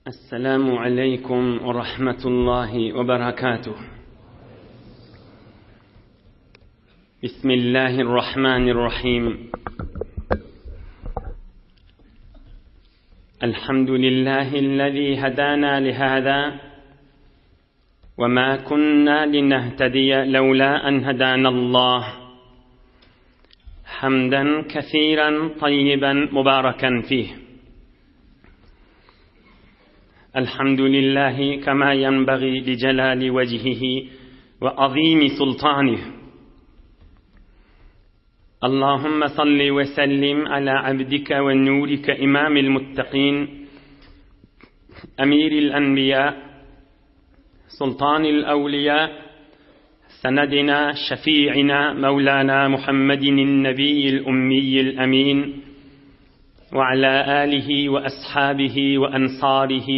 Esselamu aleýkum we rahmetullahi we berekatuh. Bismillahirrahmanirrahim. Elhamdülillahi'llezî hedâna lihâzâ ve mâ kunnâ linehtediye levlâ en hedânallah. Hamden kesîren tayyiben mübâreken fîh. الحمد لله كما ينبغي لجلال وجهه وعظيم سلطانه اللهم صل وسلم على عبدك ونورك إمام المتقين أمير الأنبياء سلطان الأولياء سندنا شفيعنا مولانا محمد النبي الأمي الأمين وعلى آله وأصحابه وأنصاره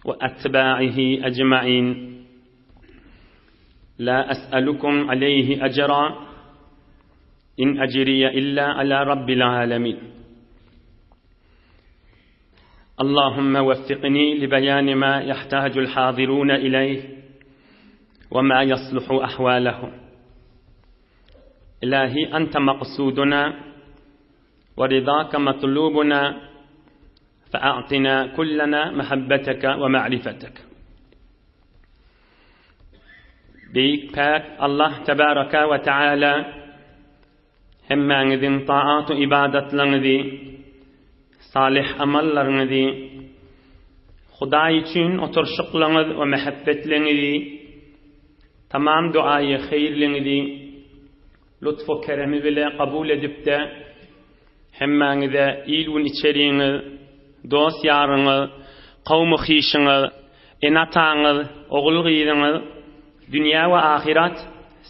وأتباعه أجمعين لا أسألكم عليه أجرا إن أجري إلا على رب العالمين اللهم وفقني لبيان ما يحتاج الحاضرون إليه وما يصلح أحوالهم إلهي أنت مقصودنا ورضاك مطلوبنا فأعطنا كلنا محبتك ومعرفتك Beýik Päk Allah Tebaraka we Teala hemmäňiziň taat-u ybadatlaryňyzy, salyh amallaryňyzy, Hudaý üçin oturyşyklaryňyz we mähebbetleňizi, tamam duaýy heýrliňizi lutf-u keremi bile kabul edip-de, hemmäňize il-gün içeriňiz, dost-ýaryňyz, kowmy-hyşyňyz, Ene-ataňyz, ogul-gyzyňyz dünýä we ahyrat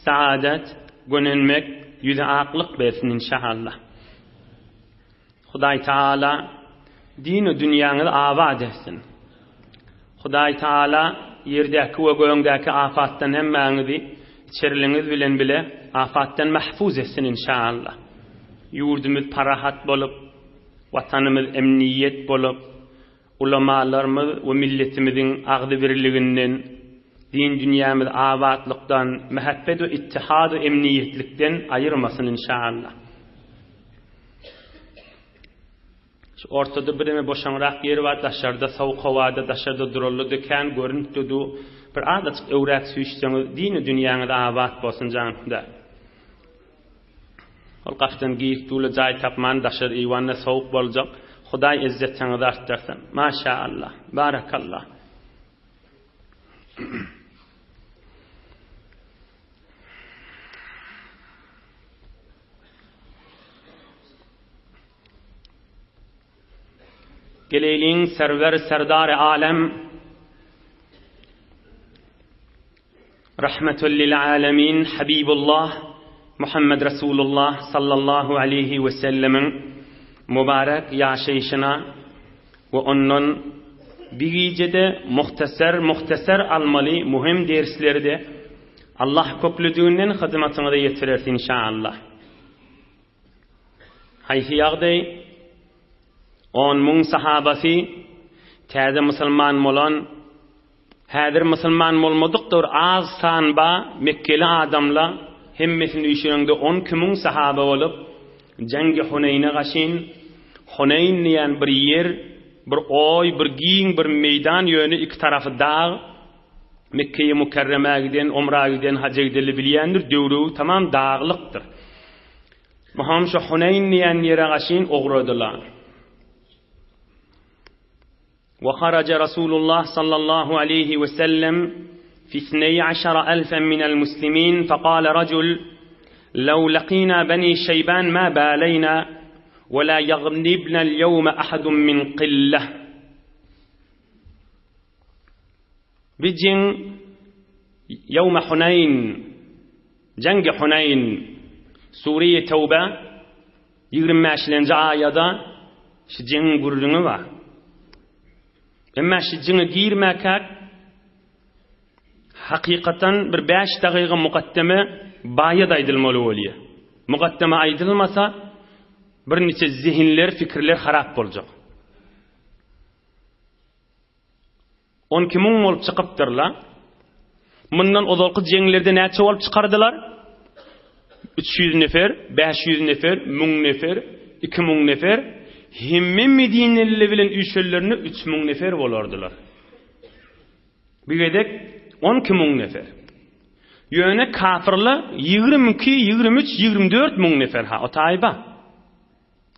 saadat, gönenmek, ýüze aklyk bersin inşaallah. Hudaý Taala dini dünýäňizi abat etsin. Hudaý Taala ýerdäki we göňdäki afatdan hemmäňizi içeriliňiz bilen bile afatdan mahfuz etsin inşaallah. Ýurdumyz parahat bolup, watanymyz emniýet bolup, Ulamalarymyz we milletimiziň agzybirliginden, din dünýämiz abatlykdan, mähebbet we ittihad we emniýetlikden aýyrmasyn inşaallah. Şu ortada bireme boşaňrak ýer bar, daşarda sowuk howada daşarda duralda-da kän görünip durdy. Bir azajyk öwräk süýşseňiz dini dünýäňiz abat bolsun jan-da. Ol gapdan girip dula jaý tapman daşary eýwanda sowuk boljak Hudaý ezzetçaňyzy artdyrsyn. Maşa Allah. Barakallah. Geleýliň serwer serdary alem Rahmetül lil alemin Habibullah Muhammed Resulullah sallallahu aleýhi we sellemiň mübarek ýaşaýşyna we ondan bir gijede muhtasar muhtasar almaly muhim dersleri-de Allah köplüdiginden hyzmatyňyza ýetireris inşaallah. Haýsy ýagdaý? 10 muň sahabasy täze musulman bolan, häzir musulman bolmadyk-da bir az san ba mekgeli adamla hemmesini üýşüreňde 12 muň sahaba bolup, Jeňgi Huneýne gaşyn, Huneýn diýen bir ýer, bir oý, bir giň bir meýdan ýöne iki tarapy dag, Mekgeýi Mükerremä giden, umra giden, haja gidenler bilýändir, döwregi tamam daglykdyr. Muham şu Huneýn diýen ýere gaşyn ugradylar. Wa haraja Rasulullah sallallahu aleýhi we sellem fi isneý aşara elfen minel muslimin fekale rajul Lew laqina beni Şeýban ma baleýna we la ýaglibnel ýewme ahadun min qillah. Bi jeň Ýewme Huneýn, Jeňgi Huneýn, Sure-i Tewbe, 25-lenji aýada şu jeňiň gürrüňi bar. Emma şu jeňe girmäkäk hakykatan bir 5 dagyga mukaddeme baýat aýdylmaly bolýar. Mukaddeme aýdylmasa birniçe zehinler, fikirler harap boljak. 12 muň bolup çykypdyrlar. Mundan ozalky jeňlerde näçe bolup çykardylar? 300 nefer, 500 nefer, 1000 nefer, 2000 nefer. Hemme medineli bilen üýşenlerinde 3000 nefer bolardylar. Bir gezek 12 muň nefer. Ýöne kafirler 22, 23, 24 muň nefer ha, o taýba.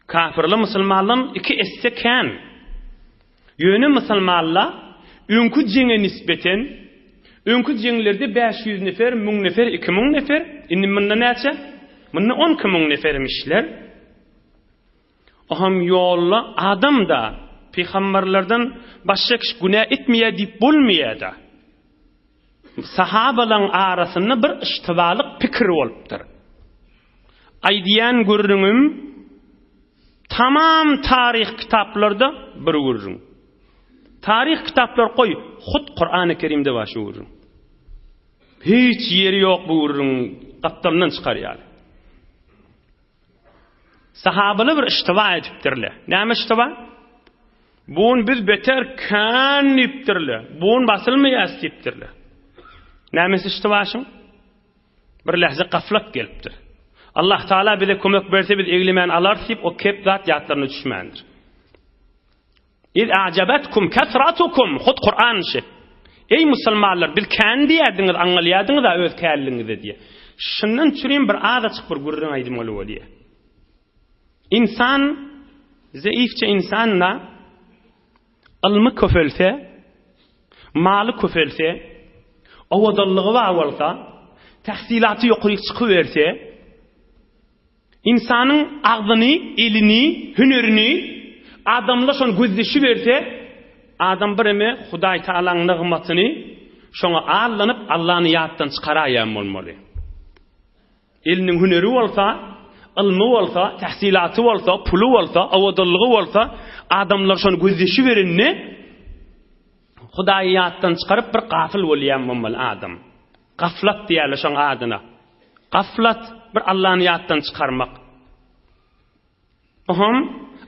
Kafirler musulmandan iki esse kän. Ýöne musulmanlar öňki jeňe nisbeten, öňki jeňlerde 500 nefer, 1000 nefer, 2000 nefer, indi munda näçe? Munda 12 muň nefermişler. Oham ýolda adam-da, pygamberlerden başga kişi günä etmeýär diýip bolmaýar-da. Sahabalaryň arasynda bir yştybalyk pikir bolupdyr. Aýdýan gürrüňim tamam taryh kitaplarda bir gürrüň. Taryh kitaplar goý, hut Kurany Kerimde bar şu gürrüň. Hiç ýeri ýok bu gürrüň gapdalyndan çykar ýaly. Sahabalar bir iştiba edipdirler. Näme iştiba? Bun biz beter kän diýipdirler. Bun basylmaýas diýipdirler. Nämesi iştiba şuň? Bir lähze gaflat gelipdir. Allah Taala bize kömek berse biz eglemän alarys diýip o kep zat ýatlaryna düşmändir. Iz a'jabatkum kasratukum, hut Kuran şi. Eý musulmanlar, biz kän diýýärdiňiz, aňňalýardyňyz-a öz känligiňize diýýär. Şundan çürim bir azajyk bir gürrüň aýdmaly bolýar. Ynsan, zeifçe ynsan-da ylmy köpelse, maly köpelse, owadanlygy bar bolsa, tahsylaty ýokaryk çykyberse, Ynsanyň agzyny, elini, hünerini adamlar şony gözleşiberse, adam bireme Hudaý Tagalaň nygmatyny şoňa allanyp Allany ýatdan çykaraýan bolmaly. Eliniň hüneri bolsa, ylmy bolsa, tahsilaty bolsa, puly bolsa, owadanlygy bolsa, adamlar şony gözleşiberende Hudaýy ýatdan çykaryp bir gafyl bolýan bolmaly adam. Gaflat diýýärler şoň adyna. Gaflat, bir Allany ýatdan çykarmak. Oham,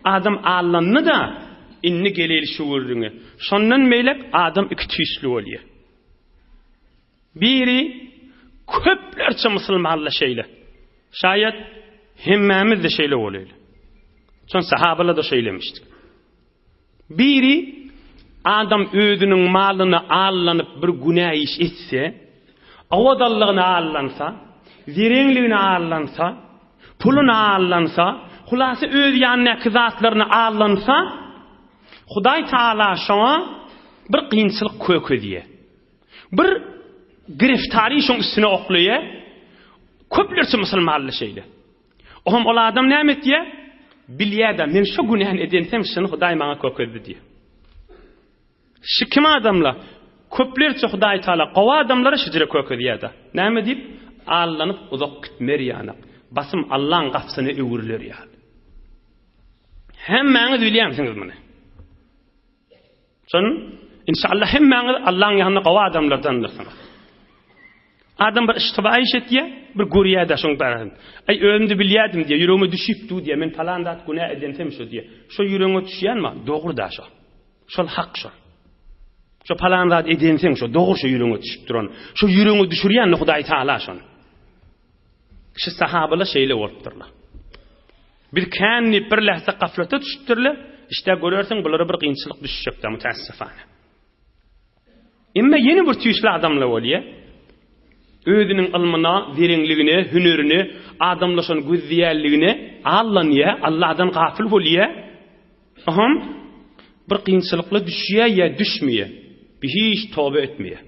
adam allandy-da, indi geleli şu gürrüňe. Şondan beýlek adam iki tüýsli bolýar. Biri, köplerçe musulmanlar şeýle. Şaýat, hemmämiz-de şeýle bolaýly. Şon sahabalar-da şeýlemişdi. Biri, adam özüniň malyna allanyp bir günä iş etse, owadanlygyna allansa, zereňligine allansa, puluna allansa, hulasy öz ýanyndaky zatlaryna allansa, Hudaý Taala şoňa bir kynçylyk kökezýär. Bir gireftary şoň üstüne oklaýar. Köplerçe musulmanlar şeýle. Oňam ol adam näme etýär? Bilýär-de, men şu günäni edensem, şuny Hudaý maňa kökezdi diýýär. Şu kim adamlar? Köplerçe Hudaý Taala gowy adamlara şujre kökezýär-de. Näme diýip? Allanyp uzak gitmer ýanak. Basym Allaň gapysyna öwrüler ýaly. Hemmäňiz bilýänsiňiz muny. Şon inşallah hemmäňiz Allaň ýanynda gowy adamlardandyrsyňyz. Adam bir iştiba iş etýär, bir görýär-de şoň bärin. Aý özüm-de bilýärdim diýýär, ýüregime düşüp dur diýýär, men palan zat günä edensem şo diýýär. Şo ýüregiňe düşýänmi? Dogry-da şo. Şol hak şol. Şo palan zat edenseň şo dogry şo ýüregiňe düşüp duran. Şo ýüregiňe düşürýän Hudaý Taala şony. Şu sahabalar şeýle bolupdyrlar. Biz kän diýip bir lähze gaflata düşüpdirler. Işde görersiň bulara bir kynçylyk düşjekde mütässifane. Emma ýene bir tüýsli adamlar bolýar. Özüniň ylmyna, zereňligine, hünerine, adamlar şony gözleýänligine allanýar, Allahdan gafyl bolýar. Aham bir kynçylykla düşýär ýa düşmeýär. Bir hiç toba etmeýär.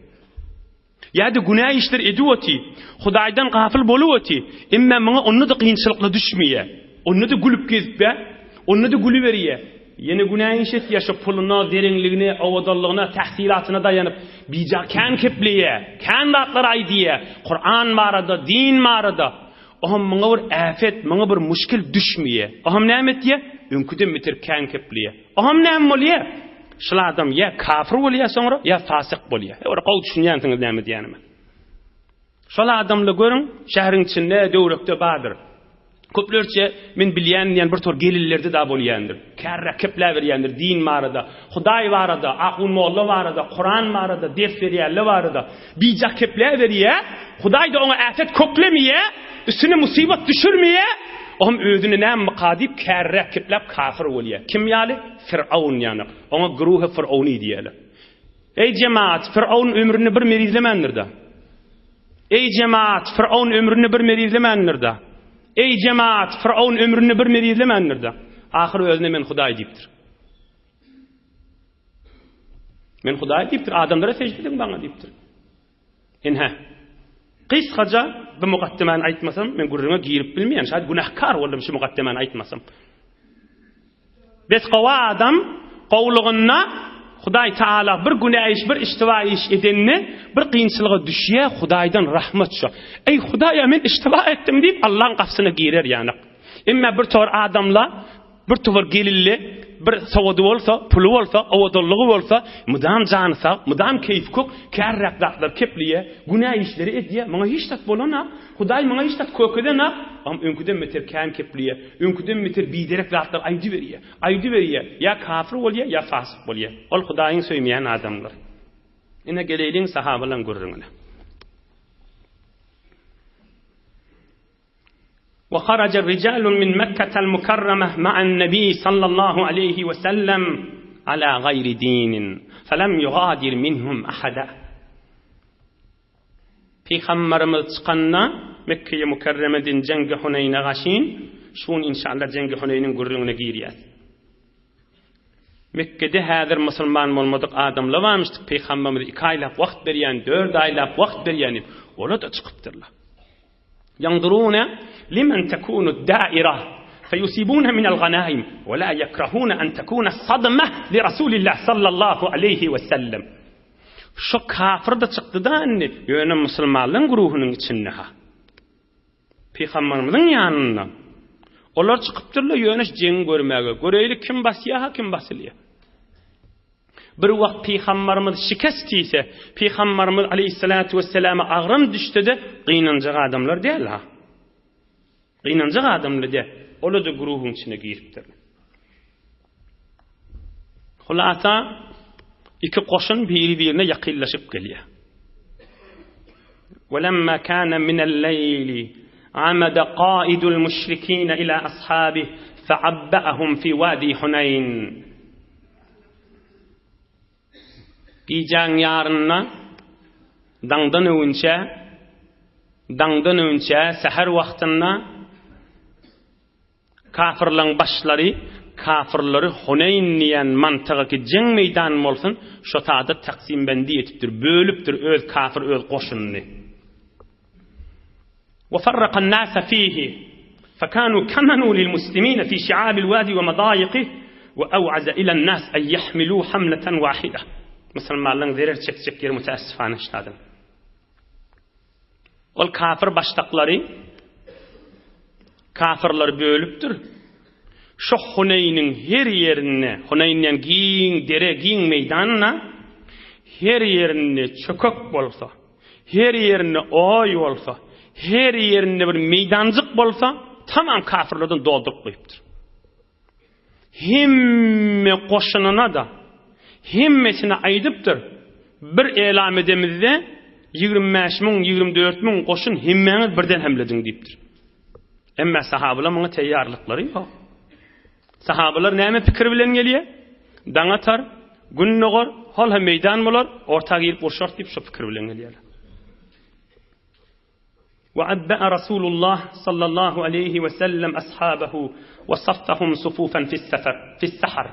Ýa-da günä işler edip oty, Hudaýdan gafyl bolup oty, emma muňa onda-da kynçylykly düşmeýär. Onda-da gülüp gezipýär, onda-da gülüberýär. Ýene günä iş etýär, şo puluna, zereňligine, owadanlygyna, tahsylatyna daýanyp, bija kän kepleýär, kän zatlar aýdýar, Kuran barada, din barada. Oňam muňa bir äpet, muňa bir muşkil düşmeýär. Oňam näme etýär? Öňküden beter kän kepleýär. Oňam näme bolýar? Şul adam ýa kafir bolýar soňra, ýa fasyk bolýar. Ora gowy düşünýänsiňiz näme diýýänime. Şol adamly görüň, şäheriň içinde, döwrekde bardyr. Köplerçe men bilýän diýen bir tor gelillerde da bolýandyr. Kärräk kepläberýändir din barada, Hudaý barada, ahun molla barada, Kuran barada, ders berýänler barada. Bijak kepläberýä, Hudaý-da oňa äpet köklemeýä, üstüne musybat düşürmeýä, oňam özüne nämemika diýip kärräk kepläp kafir bolýa. Kim ýaly? Firaun ýaly. Oňa güruhy Firauni diýýärler. Eý jemaat, Firaun ömründe bir merizlemändir-de. Eý jemaat, Firaun ömründe bir merizlemändir-de. Eý jemaat, Firaun ömründe bir merizlemändir-de. Ahyr özüne men Hudaý diýipdir. Men Hudaý diýipdir, adamlara sežde ediň maňa diýipdir. Ine, gysgaça bu mukaddemany aýtmasam, men gürrüňe girip bilmeýän, şaýat günäkär boldum şu mukaddemany aýtmasam. Bes gowy adam gowlugynda Hudaý Taala bir günä iş, bir iştiba iş edende bir kynçylyga düşýär, Hudaýdan rahmat şo. Eý Hudaýa men iştiba etdim diýip Allaň gapysyna girer ýanak. Emma bir tor adamla bir towar gelilli bir sowady bolsa, puly bolsa, owadanlygy bolsa, mydam jany sag, mydam keýpi kök, kärräk zatlar kepleýär, günä işleri edýär, muňa hiç zat bolanok. Hudaý muňa hiç zat kökedenok, am öňküden beter kän kepleýär, öňküden beter biderek zatlar aýdyberýär, aýdyberýär, ýa kafir bolýar, ýa fasyk bolýar. Ol Hudaýyň söýmeýän adamlar. Ine geleýliň sahabalaň gürrüňine. Wa haraja rijalun min Mekketel Mukarramah ma'an Nebi sallallahu aleýhi we sellem ala gaýri dinin, felem yugadir minhum ahada. Pygambarymyz çykanda Mekgeýi Mükerremeden Jeňgi Huneýne gaşyn, şu gün inşallah Jeňgi Huneýniň gürrüňine girýäs. Mekgede häzir musulman bolmadyk adamlar barmyşdyk, Pygambarymyz iki aýlap wagt berýän, dört aýlap wagt berýän diýip, olar-da çykypdyrlar. Ýanzuruna limen tekunu daira feýusibuna minel ganaim we la ýekrahuna en tekuna sadma li Rasulillah sallallahu aleýhi we sellem. Şo kafir-da çykdy-da indi, ýöne musulmanlaryň güruhynyň içinde-ha. Pygamberimiziň ýanynda. Olar çykypdyrlar ýöne şu jeňi görmäge. Göreýli kim basýar-ha, kim basylýar. Bir wagt Pygamberimiz şikes diýse, Pygamberimiz aleýhissalatu wesselama agram düşse-de gynanjak adamlar däl-ha. Gynanjak adamlar däl. Olar-da güruhyň içine giripdir. Hulasa, iki goşun biri-birine ýakynlaşyp gelýär. Welemma kana minel-leýli amada qaidul müşrikine ila ashabihi feabba'ahum fi wadi Huneýn. Gijäň ýarynda daňdan öwünçä, daňdan öwünçä säher wagtynda Kafyrlaň başlary kafyrlary Huneýn diýen mantyga ki jeň meýdany bolsun şo sada taksimbendi etipdir, bölüpdir öz kafyr öz goşunyny. Ve farrakan nase fihi fekanu kemenu lil muslimine fi şiabil wadi ve medaýiqih ve ev'aze ilen nas en yahmilu hamleten wahide. Musulmanlaryň zerer çekjek ýeri müteessifane şadyr. Ol kafir başdaklary kafirleri bölüpdir. Şo Huneýniň her ýerinde, Huneýn diýen giň dere, giň meýdanda her ýerinde çökek bolsa, her ýerinde oý bolsa, her ýerinde bir meýdanjyk bolsa, tamam kafirlerden dolduryp goýupdyr. Hemme goşunyna-da, hemmesine aýdypdyr, Bir elam edemizde, 25 müň, 24 müň goşun hemmäňiz birden hemle ediň diýipdir. Emma sahabalar muňa teýýarlyklary ýok. Sahabalar näme pikir bilen gelýär? Daň atar, gün dogar, hol-ha meýdan bolar, orta girip urşarys diýip şo pikir bilen gelýärler. Ve abba'a Rasulullah sallallahu aleyhi ve sellem ashabahu ve saffahum sufufen fis-sefer, fis-sahar.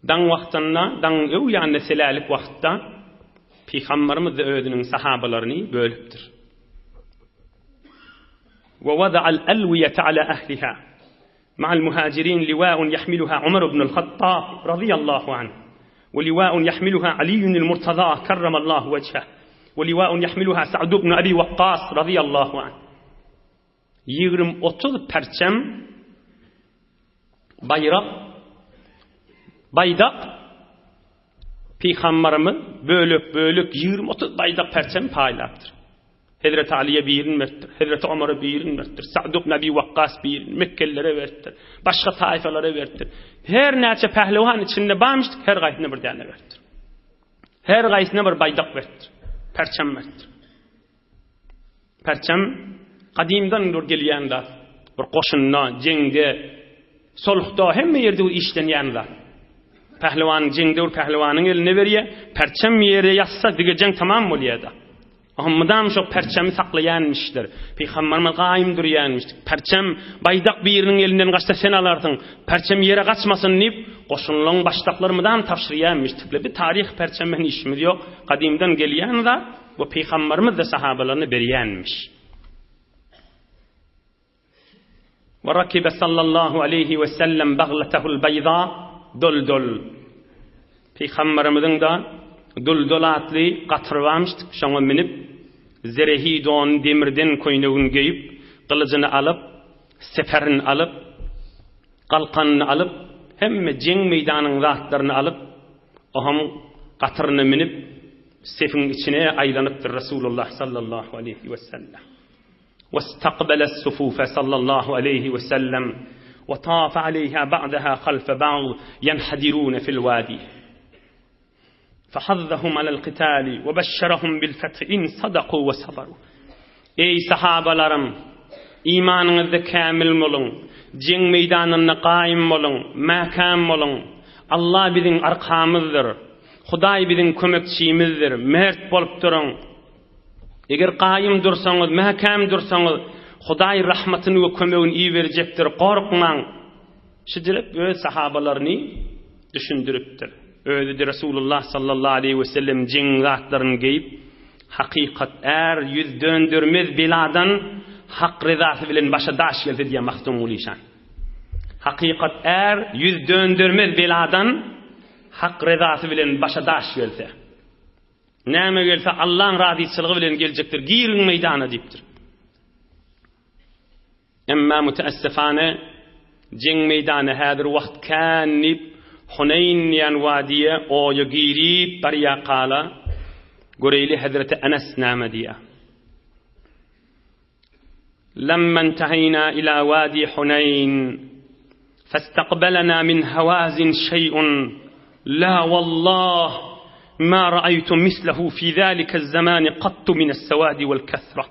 Daň wagtynda, daň öw ýanynda selälik wagtda Pygamberimiz-de özüniň sahabalaryny bölüpdir. Ve wada'al alwiyete ala ahliha. Ma'al muhajirin liwa'un yahmiluha Umar ibn al-Hattab radiyallahu anh. Ve liwa'un yahmiluha Aliyyun al-Murtaza karramallahu wejheh. Ve liwa'un yahmiluha Sa'd ibn Abi Waqqas radiyallahu anh. 20-30 perçem baýrak, baýdak Pygamberimiz bölek-bölek 20-30 baýdak perçem paýlapdyr. Hezreti Alyýa birini beripdir, Hezreti Omara birini beripdir, Sa'd ibn Abi Wakkas birini Mekkelilere beripdir, başga taýfalara beripdir. Her näçe pählewan içinde barmyşdyk, her gaýsyna bir däne beripdir. Her gaýsyna bir baýdak beripdir, perçem beripdir. Perçem gadymdan bir gelýän zat. Bir goşunda, jeňde, sulhda hemme ýerde işlenýän zat. Pähliwan jeňde bir pähliwanyň eline berýär, perçem ýere ýatsa dige jeň tamam bolýar-da. Oňa mydam şo perçemi saklaýanmyşlar. Pygamberimiz gaýym durýanmyş. Perçem baýdak biriniň elinden gaçsa sen alarsyň. Perçem ýere gaçmasyn diýip, goşunlaryň başdaklary mydam tabşyrýanmyş. Bir taryh perçem bilen işimiz ýok. Gadymdan gelýän zat. Bu Pygamberimiz-de sahabalaryna berýänmiş. Ve rakibe sallallahu aleyhi ve sellem baglatahul bayda duldul. Pygamberimiziň da duldul atly gatyry barmyş, şoňa münüp, zerehi don demirden köýnegini geýip, gylyjyny alyp, seperini alyp, galkanyny alyp, hemme jeň meýdanyň zatlaryny alyp, Oham gatyryna münüp, sefiň içine aýlanypdyr Resulullah sallallahu aleýhi we sellem. Westakbele sufufe sallallahu aleýhi we sellem we tafe aleýha ba'daha halfe ba'd ýenhadirune fil wadi. Fehazzahum alel qitali we beşşerahum bil fethi in sadaku we sabaru. Eý sahabalarym! Imanyňyzda kämil boluň, jeň meýdanynda gaýym boluň, mäkäm boluň! Allah biziň arkamyzdyr. Hudaý biziň kömekçimizdir. Mert bolup duruň! Eger gaýym dursaňyz, mäkäm dursaňyz, Hudaý rahmatyny we kömegini iberjekdir, gorkmaň! Şeýdip öz sahabalaryny düşündiripdir. Özi-de Resulullah sallallahu aleýhi we sellem jeň zatlaryny geýip, Hakykat är ýüz döndermez beladan, Hak rezasy bilen başa daş gelse diýýär Magtymguly işan. Hakykat är ýüz döndermez beladan, Hak rezasy bilen başa daş gelse. Näme gelse Allaň razyçylygy bilen geljekdir, giriň meýdana diýipdir. Emma müteessefane jeň meýdany häzir wagt kän diýip, Huneýn diýen wadiýe oýa girip barýarkala, göreýli hezreti Enes näme diýýär. Lemma inteheýna ila wadi Huneýn, festaqbalana min hawazin şeý'un, la wallah, ma ra'aýtu mislehu fi zalika az-zamani qattu min as-sawadi wal-kasra.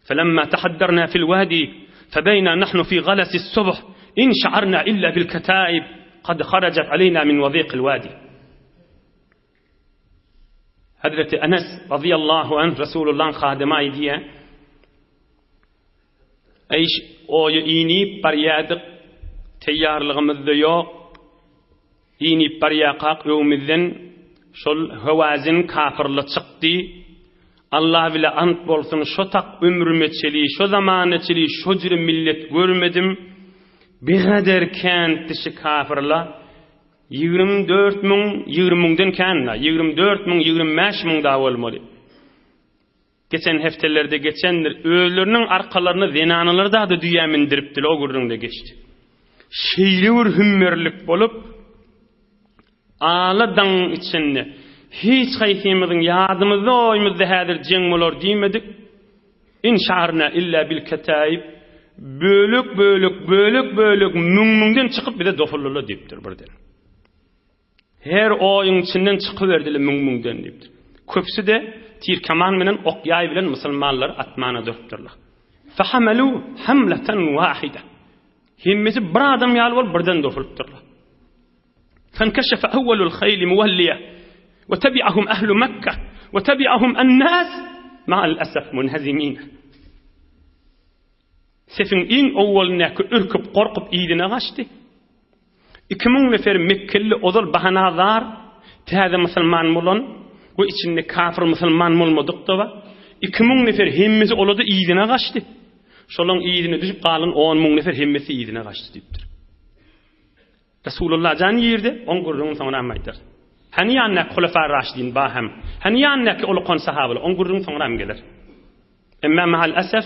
فلما تحدرنا في الوادي فبينا نحن في غلس الصبح إن شعرنا إلا بالكتائب قد خرجت علينا من وضيق الوادي Hazreti Enes radıyallahu anh Resulullah'ın hadymy diýýär. Eý, oýa inip barýardyk, teýýarlygymyzda ýok. Inip barýarkak öňümizden şol Hewazin kapyrly çykdy. Allah bile ant bolsun, şo tak ömrüme çeli, şo zamana çeli şo jüre millet görmedim. Bigader kän dişi kafyrla. 24 müň, 20 müňden kän-da, 24 müň, 25 müň da bolmaly. Geçen hepdelerde geçendir. Özleriniň arkalaryna zenanalar da-da düýä mindiripdiler, o gürrüň-de geçdi. Şeýle bir hümmerlik bolup, ala daňyň içinde hiç haýsymyzyň ýadymyzda, oýumyzda häzir jeň bolar diýmedik. In şarna illa bil ketaib bölek-bölek, bölek-bölek müň-müňden çykyp bize dofuldylar diýipdir birden. Her oýuň içinden çykyberdiler müň-müňden diýipdir. Köpüsi-de tir-keman bilen, ok-ýaý bilen musulmanlary atmana durupdyrlar. Fahamelu hamlatan wahida. Hemmesi bir adam ýaly bolup birden dofulypdyrlar. Fankaşafa awwalul hayli muwalliya we tabi'ahum ahlu Mekka we tabi'ahum an-nas ma'al asaf munhazimin. Sefiň iň owwalyndaky ürküp, gorkup yzyna gaçdy. 2000 nefer mekgeli ozal bahana zar, täze musulman bolan we içinde kafir musulman bolmadyk-da bar. 2000 nefer hemmesi ola-da yzyna gaçdy. Şolaň yzyna düşüp galan 10 müň nefer hemmesi yzyna gaçdy diýipdir. Resulullah jan girdi, oň gürrüňini soňram aýdar. Hany ýanyndaky Hulefa Raşidin ba hem, hany ýanyndaky ulukan sahabalar, oň gürrüňi soňram geler. Emma mahal esef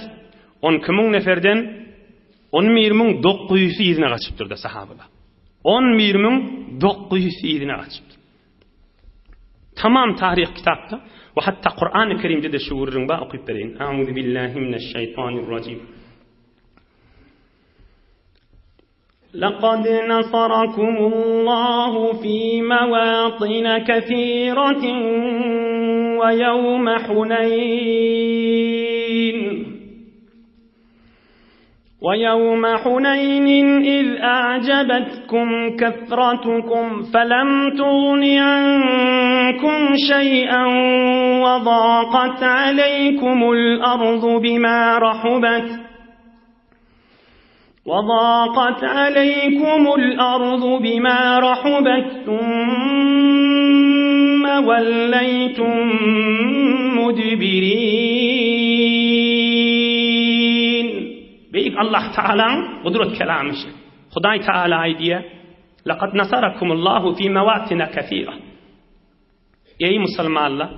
12 müň neferden 11 müň 900 yzyna gaçypdyr da sahabalar. 11 müň 900 yzyna gaçypdyr. Tamam taryh kitapda we hatda Kur'an-ı Kerimde-de şu gürrüň bar, okyp bereýin. A'udhu billahi mineşşeýtanirrajim. لقد نصركم الله في مواطن كثيرة ويوم حنين ويوم حنين إذ أعجبتكم كثرتكم فلم تغن عنكم شيئا وضاقت عليكم الأرض بما رحبت وضاقت عليكم الأرض بما رحبت ثم وليتم مدبرين Beýik Allah Taalaň gudrat kelamy şu. Hudaý Taala aýdýar: Laqad nasarakumullahu fi mawatina kathira. Eý musulmanlar,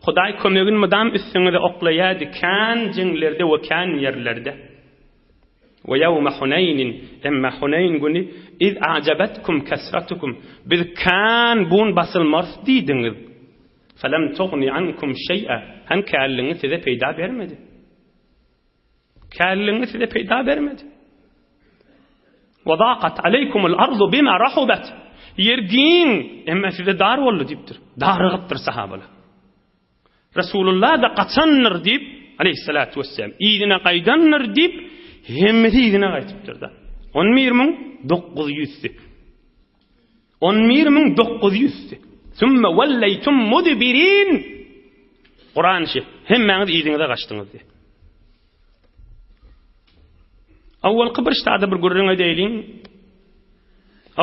Hudaý kömegini mydam üstüňize oklaýardy kän jeňlerde we kän ýerlerde. We ýewme Huneýnin, emma Huneýn güni, iz a'jabatkum kasratukum, biz kän bun basylmarys diýdiňiz. Felem tugni ankum şeý'a, han känligiňiz size peýda bermedi. Känligiňiz size peýda bermedi. Ve zaqat aleykumul ardu bima rahubat. Ýer giň, emma size dar boldy diýipdir. Darygypdyr sahabalar. Resulullah da gaçandyr diýip, aleyhissalatu vesselam, yzyna gaýdandyr diýip, hemmesi yzyna gaýtypdyr-da. 11900-si. 11900-si. Sümme welleytum mudbirin. Kuran şi, hemmäňiz yzyňyza gaçdyňyz diýip. Awalky bir ştada bir gürrüň edeýliň.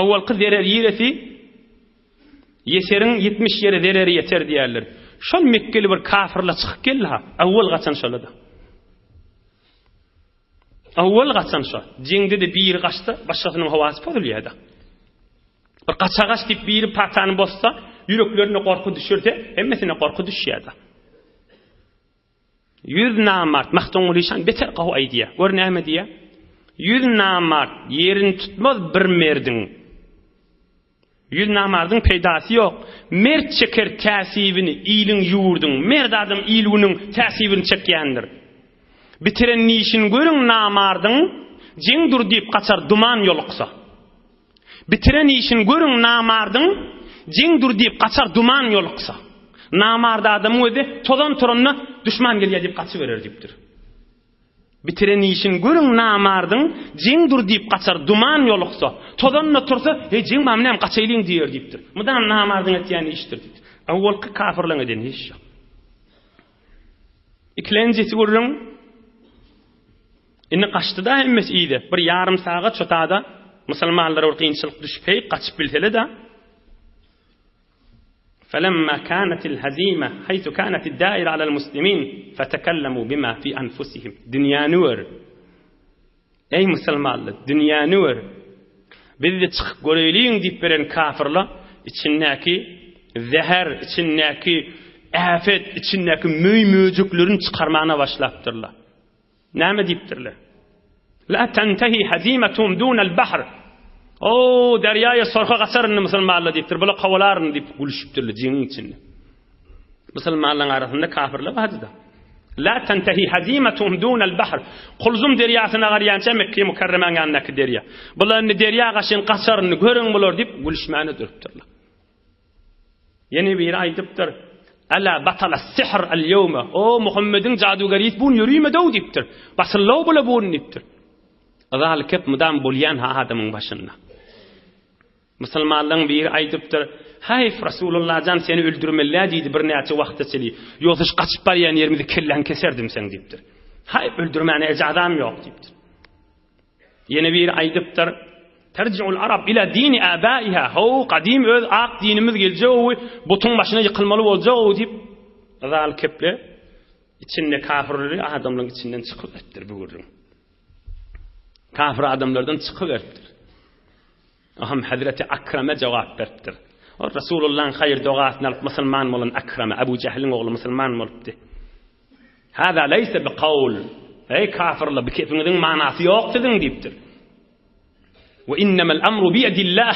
Awalky zerer ýeresi Ýeseriň 70 ýere zereri ýeter diýerler. Şol Mekgeli bir kafirler çykyp geldi ha. Awal gaçan şola-da. Awal gaçan şo. Jeňde-de biri gaçsa, başgasynyň howasy pozulýar-da. Bir gaça gaç diýip biri patany bozsa, ýüreklerine gorky düşürse, hemmesine gorky düşýär-de. Ýüz namart, Magtymguly şan beter gowy aýdýar. Gör näme diýýär? Ýüz namart ýerini tutmaz bir merdiň. Ýüz namardyň peýdasy ýok. Mert çeker täsibini iliň ýurduň. Mert adam il-günüň täsibini çekýändir. Bitiren işini görüň namardyň, jeň dur diýip gaçar duman ýoluksa. Bitiren işini görüň namardyň, jeň dur diýip gaçar duman ýoluksa. Namart adamyň özi tozan turanda duşman gelýär diýip gaçyberer diýipdir. Bitiren işini görüň namardyň, jeň dur diýip gaçar duman ýoluksa. Tozan-da tursa, heý jeň barmy näme gaçaýlyň diýer diýipdir. Mydam namardyň etýän işidir diýipdir. Owalky kafyrlaryň eden işi şo. Ikilenjisi gürrüň Indi gaçdy-da hemmesi yza. Bir ýarym sagat şo tada musulmanlara bir kynçylyk düşüp, heý, gaçyp bilsele-de. Felemma kanatil hazima haythu kanatid daira alal muslimin fetekellemu bima fi anfusihim. Dünýäni gör. Eý musulmanlar, dünýäni gör. Biz-de çykyp göreýliň diýip beren kafirler içindäki zäher, içindäki äfet, içindäki möý-möjeklerini çykarmana başlapdyrlar. Näme diýipdirler? La tentehi hazimatum dunal bahr. O, derýaýa sorha gaçar indi musulmanlar diýipdir. Bular kowalaryn diýip gülüşipdirler jeňiň içinde. Musulmanlaryň arasynda kafirler bardy-da. La tentehi hazimatum dunal bahr. Kulzum derýasyna garýança Mekke Mukarremäň ýanyndaky derýa. Bular indi derýa gaşyn gaçar indi görüň bular diýip gülüşmäne durupdyrlar. Ýene biri aýdypdyr, Ela batala sihr al ýewme. O Muhammediň jadygeri bun ýörüme-dow diýipdir. Basyllow bula bun diýipdir. Yzaly kep mydam bolýan ha adamyň başynda. Musulmanlaryň biri aýdypdyr, Haýf Rasulullah jan seni öldürmeli diýdi birnäçe wagta çenli. Ýogsa şu gaçyp barýan ýerimizi kelläňi keserdim seň diýipdir. Haý öldürmäne ejazam ýok diýipdir. Ýene biri aýdypdyr, Terji'ul arab ila dini abaiha, how, gadym öz ak dinimiz geljek-ow, butuň başyna ýykylmaly boljak-ow diýip, yzaly keple içinde kafirleri adamlaryň içinden çykyberipdir bu gürrüň. Kafir adamlardan çykyberipdir. Aham Hazreti Akrame jogap beripdir. Ol Resulullahyň haýyr dogasyny alyp musulman bolan Akrame, Abu Jahiliň ogly musulman bolupdy. Hâzâ leýse bi kawl. Eý kafirler, bu kepiňiziň manasy ýok siziň diýipdir. We innemel amru bi ýedillah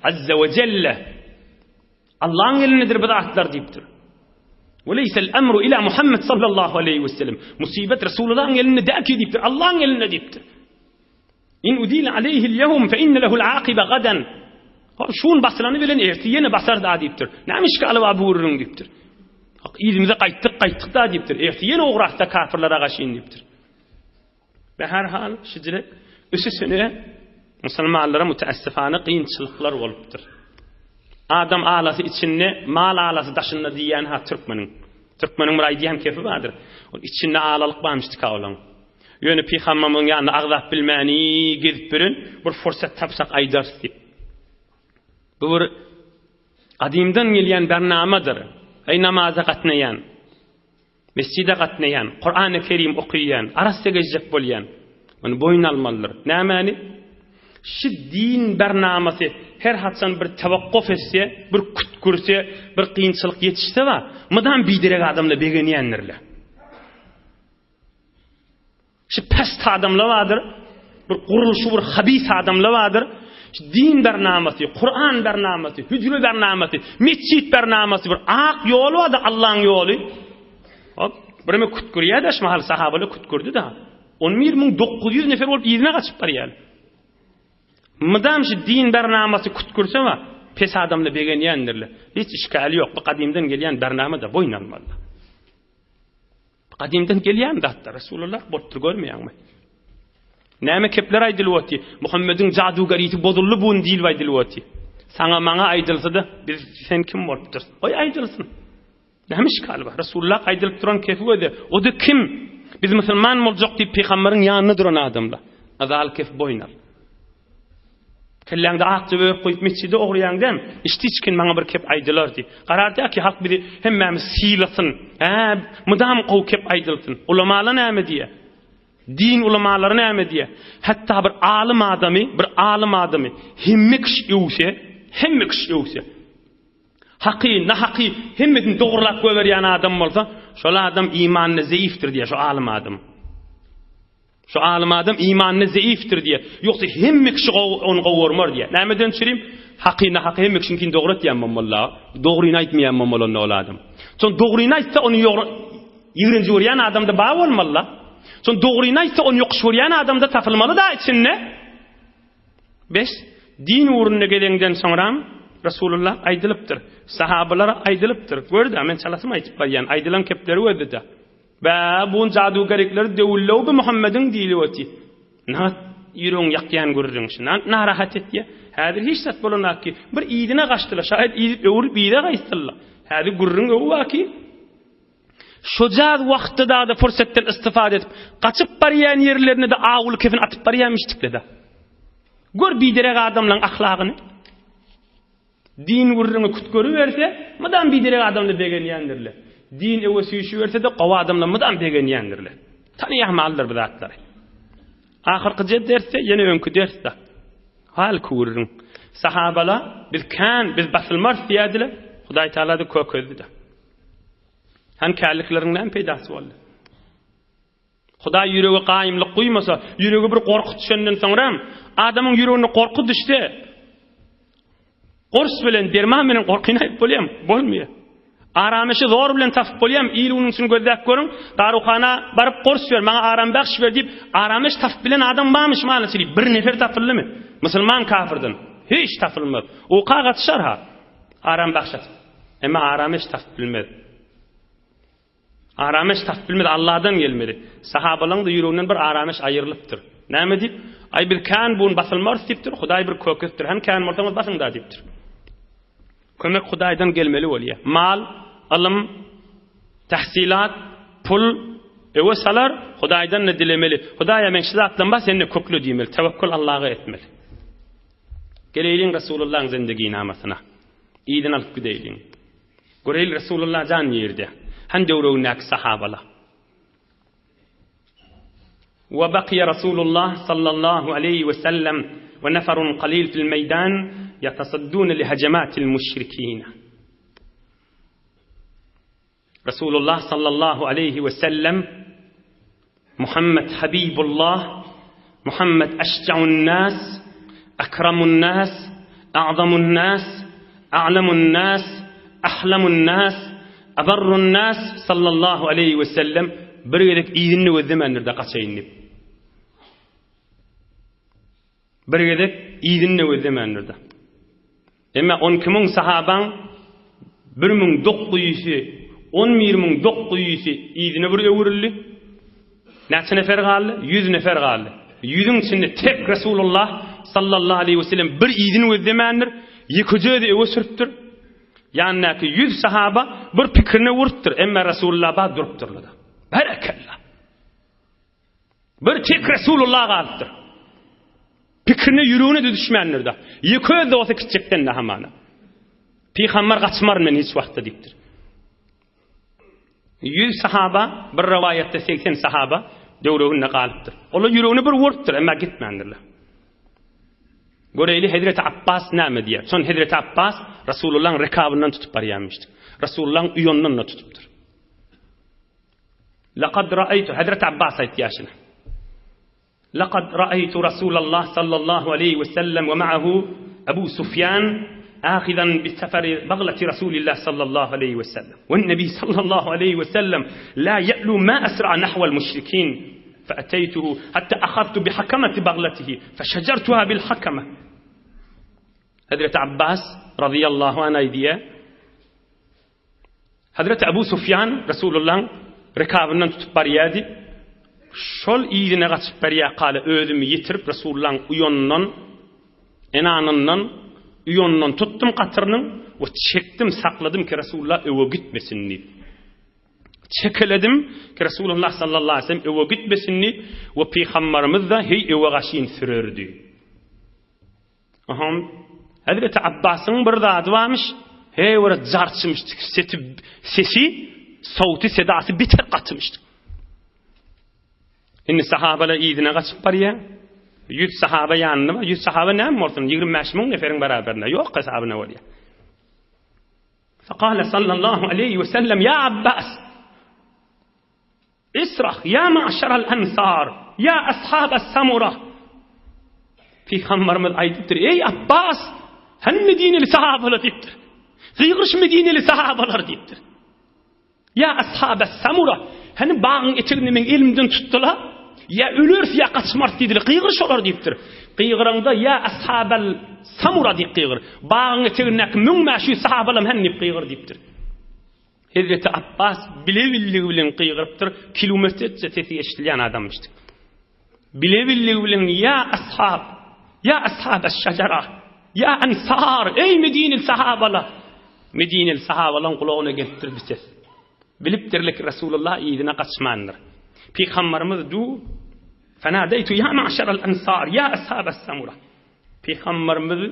azza we jelle. Allaň elindedir bu zatlar diýipdir. Ve leysel emru ila Muhammed sallallahu aleyhi ve sellem. Musibet Resulullah'ın elinde däl ki diýipdir. Allaň elinde diýipdir. In udile aleyhi'l yevm fe inne lehu'l akibe gadan. Şun basylany bilen erti ýene basar da diýipdir. Näme işgali bar bu gürrüň diýipdir. Hak yzymyza gaýtdyk, gaýtdyk da diýipdir. Erti ýene ugrasda kafirlere gaşyn diýipdir. Be her hal şijirek ösüsine musulmanlara müteessifane kynçylyklar bolupdyr. Adam alasy içinde, mal alasy daşynda diýýän ha türkmeniň. Türkmeniň bir aýdýan kefi bardyr. Ol içinde alalyk barmyş tika olaň. Ýöne pygamberimiziň ýanynda agzap bilmäni gezip ýören bir fursat tapsak aýdarys diýip. Bu bir gadymdan gelýän bernamadyr. Eý namaza gatnaýan, mesjide gatnaýan, Kurany Kerim okaýan, arassa gezjek bolýan. Muny boýun almalydyr. Nämäni? Şu din bernamasy her haçan bir tewakguf etse, bir küt gürse, bir kynçylyk ýetişse bar, mydam biderek adamlar begenýändirler. Şu pest adamlar bardyr, bir gurluşy bir habis adamlar bardyr. Şu din bernamasy, Kur'an bernamasy, hücre bernamasy, mesjit bernamasy bir ak ýol bardy Allaň ýoly. Hop, bireme kütkürýär de şu mahal sahabalar kütkürdi da. 11900 nefer bolup yzyna gaçyp barýar. Mydam şu din bernamasy kütkürse bar, pes adamlar begenýändirler. Hiç işgali ýok. Bu gadymdan gelýän bernama da boýun almaly. Gadymdan gelýän zatlar, Resulullah bolupdyr görmeýäňmi? Näme kepler aýdylyp oty? Muhammediň jadugarisi bozuldy bu gün diýilip aýdylyp oty. Saňa maňa aýdylsa-da, biz sen kim bolupdyr? Goý aýdylsyn. Näme işgali bar? Resulullah aýdylyp duran kefi göze. O-da kim? Biz musulman boljak diýip pygamberiň ýanynda duran adamlar. Azal kef boýun al. Kelläňde akja börük goýup metjide ogurýaň däm? Içdi içgin maňa bir kep aýdylar diý. Garar dä ki halk bizi hemmämiz sylasyn. Hä, mydam gowy kep aýdylsyn. Ulamalar näme diýýär? Din ulamalary näme diýýär? Hatda bir alym adamy, bir alym adamy hemme kişi öwse, hemme kişi öwse. Haky, nahaky hemmesini dogrulap goýberýän adam bolsa, şol adam imanda zeýifdir diýýär şu alym adam. Şu alym adam imanda zeýifdir diýýär. Ýogsa hemme kişi gowy, ony gowy görmer diýýär. Nämeden çürim? Haky, nahaky hemme kişiňkini dogry etýän bolmaly. Dogryny aýtmaýan bolmaly onda ol adam. Şon dogryny aýtsa ony ýigrenji görýän adam-da bar bolmaly. Şon dogryny aýtsa ony ýokuş görýän adam-da tapylmaly da içinde. Bes, din ugrunda gezeňden soňram Resulullah aýdylypdyr. Sahabalara aýdylypdyr. Gör-de, men çalasym aýdyp barýan. Aýdylan kepleri gözle-de. Bä, buň jadugerlikleri döwüllew bu Muhammediň diýlip otyr. Nagt ýüregiňi ýakýan gürrüň şu. Nagt narahat etýär. Häzir hiç zat bolanok ki. Bir yzyna gaçdylar. Şaýat yzyp öwrülip yza gaýtdylar. Häzir gürrüň öw bar ki. Şojaz wagtda da-da pursatdan istifade edip, gaçyp barýan ýerlerine-de awuly kefin atyp barýarmyşdikle-de. Gör biderek adamlaryň ahlagyny. Din gürrüňi küt görüberse, mydam biderek adamlar begenýändirler. Din öwe süýşüberse-de, gowy adamlar mydam begenýändirler. Tanaýamalydyr bu zatlary. Ahyrkyja dersde ýene öňki dersde. Hälki gürrüň. Sahabala biz kän, biz basylmarys diýerdiler. Hudaý Taala-da kökezdi-de. Hany känlikleriň näme peýdasy boldy? Hudaý ýürege gaýymlyk guýmasa, ýürege bir gorky düşenden soňram, adamyň ýüregine gorky düşse, gors bilen, derman bilen gorkyny aýyp bolýarmy? Bolmaýar. Aramyşy zor bilen tapyp bolýarmy? Il günüň üçin gözläp görüň, daruhana baryp gors ber, maňa aram bahş ber diýip, aramyş tapyp bilen adam barmyş manysy diýip, bir nefer tapyldymy? Musulman kafirden. Hiç tapylmaz. Uka gatyşar ha. Aram bahş atyp. Emma aramyş tapyp bilmez. Arameş tapyp bilmedi, Alladan gelmedi. Sahabalaryň-da ýüreginden bir arameş aýrylypdyr. Näme diýip? Aý biz kän bu gün basylmarys diýipdir, Hudaý bir kökesdir. Hem kän bolsaňyz basyň-da diýipdir. Kömek Hudaýdan gelmeli bolýar. Mal, ylym, tahsilat, pul öwe salar, Hudaýdan-da dilemeli. Hudaýa men şu zatlarym bar, sen-de kökle diýmeli. Tewekkül Allaha etmeli. Geleýliň Resulullahyň zindiginamasyna. Yzyny alyp gideýliň. Göreýli Resulullah jan nirde? Han döwregindäki sahabala. Wa baqiya Rasulullah sallallahu aleýhi we sellem we neferun qalil fil meýdan yatasaddun li hajamatil müşrikina. Resulullah sallallahu aleýhi we sellem Muhammed Habibullah, Muhammed eşja'un nas, ekramun nas, a'zamun nas, a'lemun nas. ahlamun nas, abarrun nas sallallahu aleýhi we sellem bir gezek yzyny gözlemändir-de gaçaýyn diýip. Bir gezek yzyny gözlemändir-de. Emma 12 müň sahabaň 1900-i, 11 müň 900-i yzyna bir öwrüldi. Näçe nefer galdy? 100 nefer galdy. Ýüzüň içinde tek Resulullah sallallahu aleyhi ve sellem bir yzyny gözlemändir, ýekeje özi öwe sürüpdir. Ýanyndaky 100 sahaba bir pikirine urupdyr, emma Resulullah ba durupdyrlar. Berekella. Bir tek Resulullah galypdyr. Pikirine ýüregine-de düşmändir-de. Ýeke özi-de bolsa gitjekden-de hamana. Pygamber gaçmaryn men hiç wagtda diýipdir. 100 sahaba, bir rowaýatda 80 sahaba döwreginde galypdyr. Olar ýüregine bir urupdyr, emma gitmändirler. Göreýli Hezreti Abbas näme diýýär? Şon Hezreti Abbas Resulullahyň rekabyndan tutup barýarmyşdy. Resulullahyň uýanyndan-da tutupdyr. Laqad ra'aytu Hazreti Abbas aýtýar şuny. Laqad ra'aytu Rasulallah sallallahu aleyhi we sellem we ma'ahu Abu Sufyan ahidan bi safari baglati Rasulillah sallallahu aleyhi we sellem. We Nebi sallallahu aleyhi we sellem la ya'lu ma asra nahwa al-mushrikin. فأتيته حتى أخذت بحكمة بغلته فشجرتها بالحكمة Hazreti Abbas radıyallahu anh aýdýar Hazreti Abu Sufýan Resulullahyň rekabyndan tutup barýardy. Şol yzyna gaçyp barýarka-da özümi ýitirip Resulullahyň uýanyndan, enanyndan, uýanyndan tutdum gatyrynyň we çekdim, sakladym ki Resulullah öwe gitmesin diýip. Çekeledim ki Resulullah sallallahu aleyhi ve sellem öwe gitmesin diýip we Pygambarymyz da heý öwe gaşyn sürerdi. Oňam Hezreti Abbasyň bir zady barmyş, heý bir jarçymyş, sesi, sesi, sowty, sedasy biter gatymyş. Indi sahabalar yzyna gaçyp barýar. 100 sahaba ýanynda bar. 100 sahaba näme bolsun? 25 müň neferiň beraberinde. Ýok hesabyna bolýar. Fekale sallallahu aleyhi ve sellem ya Abbas Israh, ýa ma'şaral ensar, ýa ashabas samura. Pygamberimiz aýdypdyr, Eý Abbas, hany medineli sahabalar diýipdir. Gygyryş medineli sahabalar diýipdir. Ýa ashabas samura, hany bagyň eteginde meň elimden tutdular, ýa öleris ýa gaçmarys diýdiler. Gygyr şolar diýipdir. Gygyraňda ýa ashabal samura diýip gygyr. Bagyň etegindäki 1500 sahabalam hany diýip gygyr diýipdir. Hezreti Apbas bile-billigi bilen gygyrypdyr, kilometrçe sesi eşidilýän adamyşdyk. Bile-billigi bilen ýa ashab, ýa ashabeş-şejera, ýa ensar, eý medineli sahabalar! Medineli sahabalaryň gulagyna gelipdir bu ses. Bilipdirler ki, Resulullah yzyna gaçmandyr. Pygamberimiz du, Fenadeytu ýa ma'şeral ensar, ýa ashabes-samura. Pygamberimiz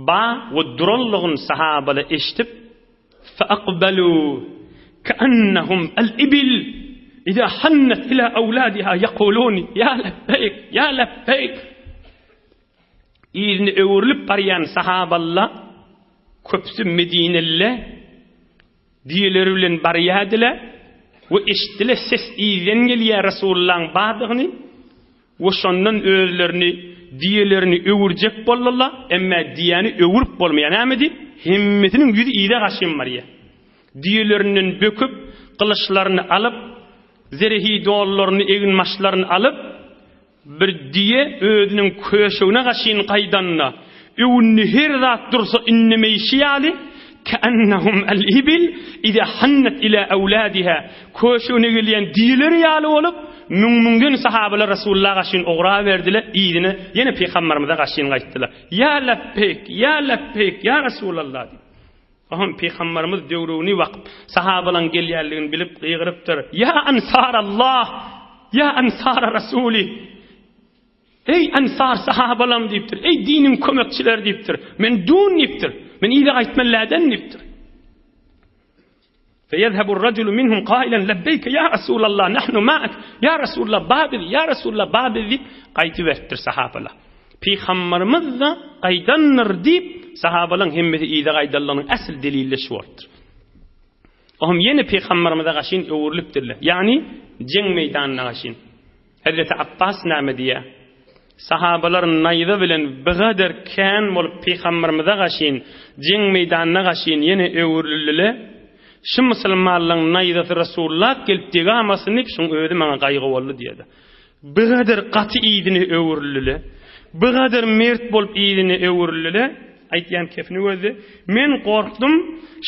ba we duranlygyny sahabalar eşidip, Feakbelu keennehum el-ibil iza hannet ila awladiha ýekulun ýa lebbeýk, ýa lebbeýk. Yzyna öwrülip barýan sahaballa köpüsi medineli düýeleri bilen barýardylar we eşitdiler ses yzdan gelýär Resulullahyň bardygyny. We şondan özlerini, düýelerini öwürjek boldular, emme düýäni öwürip bolmaýar. Näme diýip? Hemmesiniň ýüzi yza gaçyn barýar. Düýelerinden böküp, gylyçlaryny alyp, zerehi dollaryny, eginbaşlaryny alyp, bir düýe özüniň köşegine gaçyn gaýdanda, öwünde her zat dursa indemeýşi ýaly, Keennehum el-ibil iza hannet ila awladiha, köşegine gelýän düýeler ýaly bolup, müň-müňden sahabalar Resulullaha gaşyn ugraberdiler, yzyna ýene Pygamberimize gaşyn gaýtdylar. Ýa lebbeýk, ýa lebbeýk, ýa Resulallah diýip. Oňam Pygamberimiz döwrüni bakyp, sahabalaryň gelýänligini bilip gygyrypdyr, Ýa Ansarallah, ýa Ansara Rasuli! Eý, ensar sahabalam diýipdir, eý, diniň kömekçileri diýipdir, men dun diýipdir, men yza gaýtmaly läden diýipdir. Feýezhebu rajulu minhum qailan labbeýke ýa Rasulallah nahnu ma'ak ýa Rasulallah ba biz ýa Rasulallah ba biz diýip gaýdyberipdir sahabalar. Pygamberimiz da gaýdandyr diýip sahabalaryň hemmesi yza gaýdanlygynyň äsli delili şu bolupdyr. Ohm ýene pygamberimize gaşyn öwrülipdirler. Ýagny jeň meýdanyna gaşyn. Hezreti Apbas näme diýýär? Sahabalar naýza bilen bigader kän bolup pygamberimize gaşyn, jeň meýdanyna gaşyn ýene öwrüldiler. Şu musulmanlaryň naýzasy Resulullah gelip degamasyn diýip, şuň özi maňa gaýgy boldy diýýärdi. Bigader gaty yzyna öwrüldiler. Bigader mert bolup yzyna öwrüldiler. Aýtýan kefini gözle. Men gorkdum,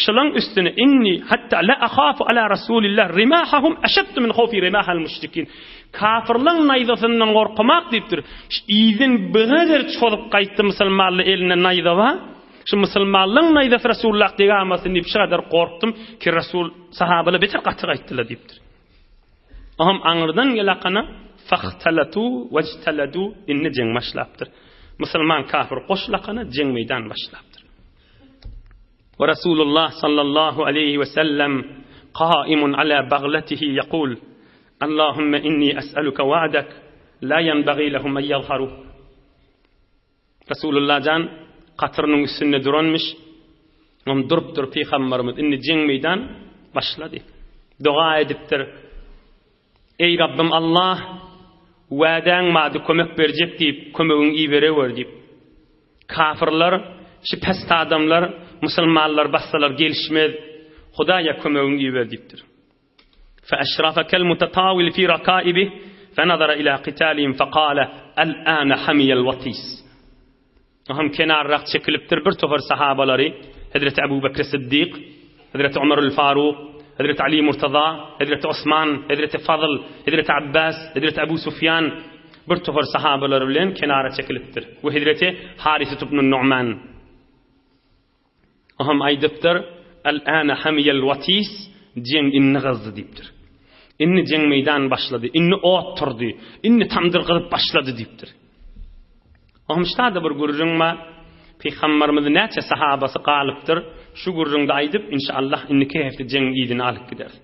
şylaň üstüne inni hatta la ahafu ala rasulillah rimahahum aşaddu min hawfi rimahal müşrikin. Kafirlaň naýzasyndan gorkamak diýipdir. Yzyn bigader çozup gaýtdy musulmanlar elinde naýza bar. Şu musulmanlaň naýzasy Rasulullah degamasyn diýip şu gadar gorkdum ki Rasul sahabalar beter gaty gaýtdylar diýipdir. Oňam aňyrdan gelakana fahtalatu wajtaladu indi jeň başlapdyr. Musulman kafir goşlakana jeň meýdan başlapdyr. Wa Rasulullah sallallahu aleyhi we sellem qaimun ala baglatihi yaqul Allahumma inni es'aluka wa'dak la yanbaghi lahum an yadhharu Resulullah jan gatyrynyň üstünde duranmyş. Oňam durupdyr pygamberimiz. Indi jeň meýdan başlady. Doga edipdir. Eý Rabbim Allah, wädäň bardy kömek berjek diýip, kömegiňi iberewer diýip. Kafirler, şu pes adamlar musulmanlar bassalar gelişmez. Hudaýa kömegiňi iber diýipdir. Fe-eşrafe kel-mutetawil fi rakaibih, fenazara ila qitalihim fekale, El-ane hamiyel watis. Oňam kenarrak çekilipdir bir topar sahabalary, Hezreti Ebu Bekri Siddik, Hezreti Omerül Faruk, Hezreti Ali Murtaza, Hezreti Osman, Hezreti Fazl, Hezreti Abbas, Hezreti Ebu Sufýan bir topar sahabalary bilen kenara çekilipdir. We Hezreti Harisat ibn Nu'man. O hem aýdypdyr, Al-ane hamiyal watis, jeň indi gyzdy diýipdir. Indi jeň meýdan başlady, indi ot turdy, indi tamdyr gyzyp başlady diýipdir. O hem ştada bir gürrüň bar. Pygamberimiz näçe sahabasy galypdyr, şu gürrüňde aýdyp, inşallah indiki hepde jeňiň yzyny alyp gideris.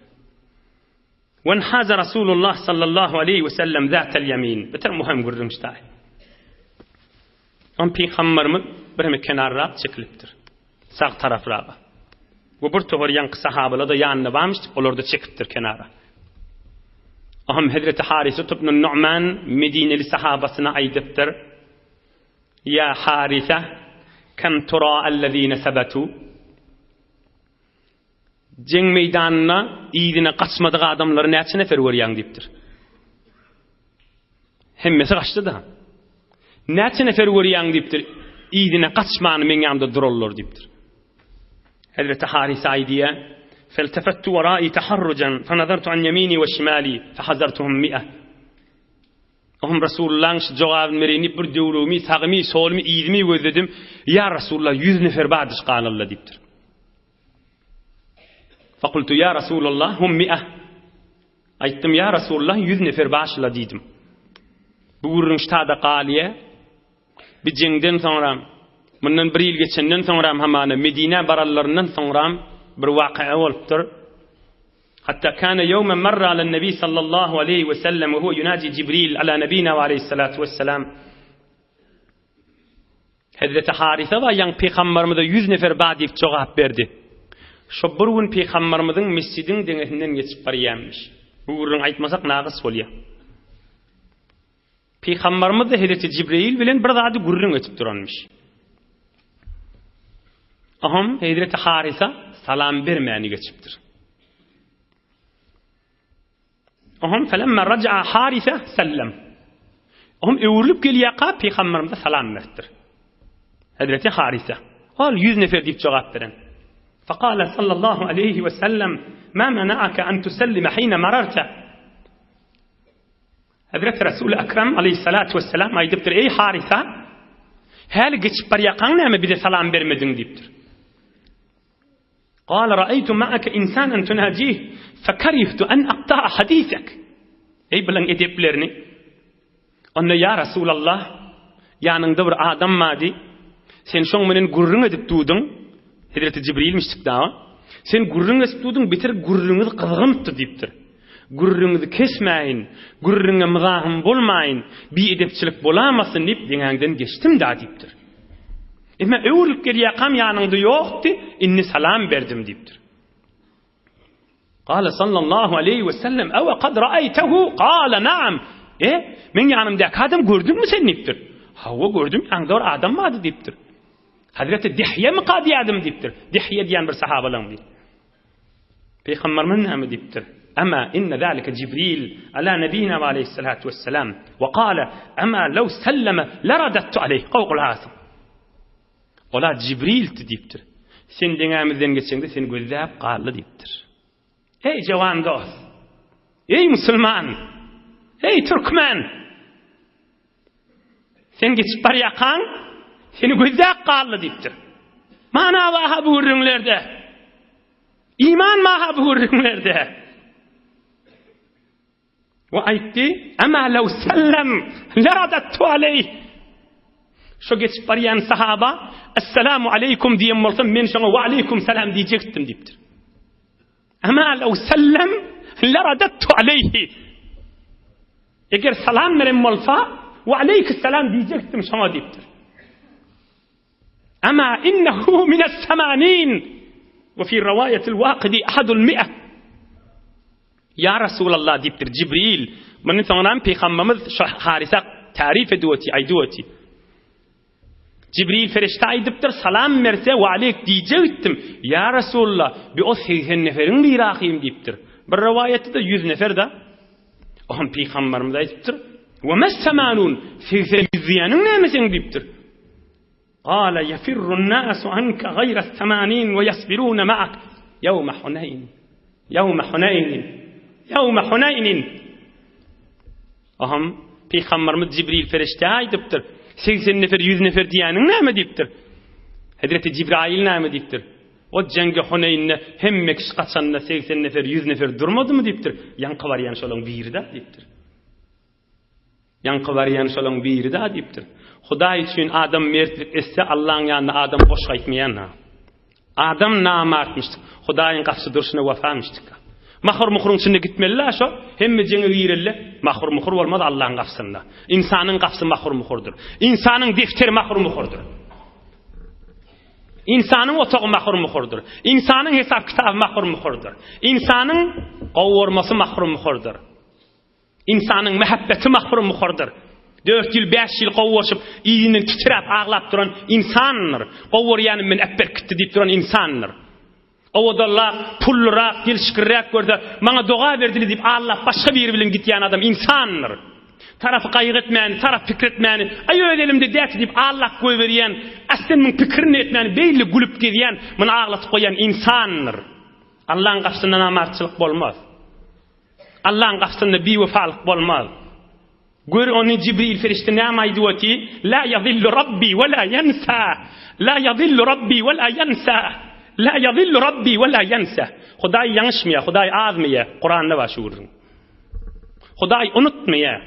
Wenhaza Rasulullah sallallahu aleýhi we sellem zätel ýemin. Beter muhim gürrüň ştaý. Oň pygamberimiz bir heme kenarrak çekilipdir. Sag tarafraga. We bir topar ýaňky sahabalar-da ýanynda barmyş, olar-da çekipdir kenara. Oňam Hezreti Harise ibn Nu'man Medineli sahabasyna aýdypdyr. Ýa Harise, kem tura allazine sabatu? Jeň meýdanynda yzyna gaçmadyk adamlary näçe nefer görýäň diýipdir. Hemmesi gaçdy-da. Näçe nefer görýäň diýipdir. Yzyna gaçmany meň ýanymda durarlar diýipdir. Hezreti Haris aýdýar, Feltefettu wara'i taharrujan, fanazartu an ýemini we şimali, fehazartuhum mi'e. Ohm Resulullahyň şu jogabyny bereýin diýip bir döwrümi, sagymy, solumy, yzymy gözledim. Ýa Resulullah 100 nefer bardyş galylla diýipdir. Fakultu ýa Rasulallah hum mi'ah. Aýtdym ýa Rasulallah 100 nefer başla diýdim. Bu gürrüň ştada galýa. Bir jeňden soňra mundan bir ýyl geçenden soňra hamana Medinä baranlaryndan soňra bir wakaa bolupdyr. Hatta kana ýawman marra alan nabi sallallahu aleýhi we sellem we huwa yunaji Jibril ala nabina we aleýhissalatu wesselam. Hezreti Harysa bar ýaňy pygambarymyza ýüz nefer bar diýip jogap berdi. Şo bir gün pygambarymyzyň mesjidiň deňesinden geçip barýanmyş. Bu gürrüňi aýtmasak nagys bolýar. Pygambarymyz-da Hezreti Jibreýil bilen bir zady gürrüň etip duranmyş. Oňam Hezreti Harysa salam bermäni geçipdir. Oňam felemma raja'a Harise sellem. Oňam öwrülip gelýärka pygamberimize salam beripdir. Hezreti Harise. Ol 100 nefer diýip jogap beren. Fekale sallallahu aleyhi ve sellem ma mena'aka an tusellime hine mararta. Hezreti Resul Ekrem aleyhissalatu vesselam aýdypdyr, Eý Harisa, häli geçip barýarkaň näme bize salam bermediň diýipdir. Gale ra'aytu ma'ake insanan tunajih fekerihtu en akta'a hadisek. Eý bilen edeplerini. Onda ýa Resulallah, ýanyňda bir adam bardy. Sen şoň bilen gürrüň edip durduň. Hezreti Jibrilmişdik dagy. Sen gürrüň edip durduň, beter gürrüňiz gyzgynypdy diýipdir. Gürrüňizi kesmäýin, gürrüňe myzahym bolmaýyn, biedepçilik bolamasyn diýip deňäňden geçdim-dä diýipdir. Emma öwrülip gelýärkam ýanyňda ýokdy, indi salam berdim diýipdir. Gala sallallahu aleýhi we sellem, Ewe kad ra'aýtehu? Gala na'am. E, meň ýanymdaky adam gördüňmi sen diýipdir. Hawa, gördüm, ýaňda bir adam bardy diýipdir. Hazreti Dihýemika diýýärdim diýipdir. Dihýe diýen bir sahabalaň biri. Pygamberimiz näme diýipdir? Ama inne zalika Jibril ala nabina we aleyhissalatu vesselam we kale ama law sallama laradattu aleyh. Gowy gulak asyň. Ola Jibrildi diýipdir. Sen deňämizden geçeňde seni gözläp galdy diýipdir. Eý jawan dost! Eý musulman! Eý türkmen! Sen geçip barýarkaň, seni gözläp galdy diýipdir. Mana baha bu gürrüňlerde. Iman baha bu gürrüňlerde. We aýtdy, Ama law sallam laradattu aleýh. Şo geçip barýan sahaba, Essalamu aleýkum diýen bolsa, men şoňa we aleýkum salam diýjekdim diýipdir. Ama law sallam laradattu aleýhi. Eger salam beren bolsa, we aleýkissalam diýjekdim şoňa diýipdir. Ama innehu mines samanin we fi riwaýatil Waqidi ahadul mi'e. Ýa Resulallah diýipdir Jibril. Mundan soňram Pygamberimiz şu harysa tarif edip otyr, aýdyp otyr. Jibril ferişde aýdypdyr, salam berse we aleýk diýjekdim. Ýa Resulallah, bi o 80 neferiň biri ahym diýipdir. Bir rowaýatda-da 100 nefer-de. Oňa Pygamberimiz aýdypdyr, We mes semanun, 80 ýüz diýeniň näme seň diýipdir. Gala yefirrun nasu anka gaýra semanin we yasbiruna ma'ak ýewme huneýn. Ýewme huneýn. Ýewme huneýn. Oňa Pygamberimiz Jibril ferişde aýdypdyr, 80 nefer, 100 nefer diýeniň näme diýipdir. Hezreti Jibrail näme diýipdir? O jeňge Huneýnde hemme kişi gaçanda 80 nefer, 100 nefer durmadymy diýipdir. Ýaňky barýan şolaň biri-dä diýipdir. Ýaňky barýan şolaň biri-dä diýipdir. Hudaý üçin adam mertlik etse, Allaň ýanynda adam boş gaýtmaýan-a. Adam namartmyşdyk. Hudaýyň gapysy durşuna wepamyşdyk. Mahur-muhuryň içinde gitmeli-dä şo. Hemme jeňe gireli. Mahur-muhur bolmaz Allaň gapysynda. Ynsanyň gapysy mahur-muhurdyr. Ynsanyň defteri mahur-muhurdyr. Ynsanyň otagy mahur-muhurdyr. Ynsanyň hesap-kitaby mahur-muhurdyr. Ynsanyň gowurmasy mahur-muhurdyr. Ynsanyň mähebbeti mahrum-muhurdyr. Dört ýyl, bäş ýyl gowurşyp, yzyndan titräp aglap duran ynsandyr. Gowurýanym meni äpberkitdi diýip duran ynsandyr. Owadanrak, pullurak, gelşikliräk görse, maňa doga berdili diýip aldap başga biri bilen gitýän adam ynsandyr. Tarapy gaýgy etmäni, tarap pikir etmäni, aý öz elimde däki diýip aldap goýberýän, aslen muň pikirini etmäni beýle gülüp gezýän, muny aglatyp goýýan ynsandyr. Allaň gapysynda namartçylyk bolmaz. Allaň gapysynda biwepalyk bolmaz. Gör ony Jibril perişde näme aýdyp oty? La ýazillu Rabbi we la ýensa. La ýazillu Rabbi we la ýensa. La ýazillu Rabbi we la ýensa. Hudaý ýalňyşmaýar, Hudaý azmaýar. Kuranda bar şu gürrüň. Hudaý unutmaýar.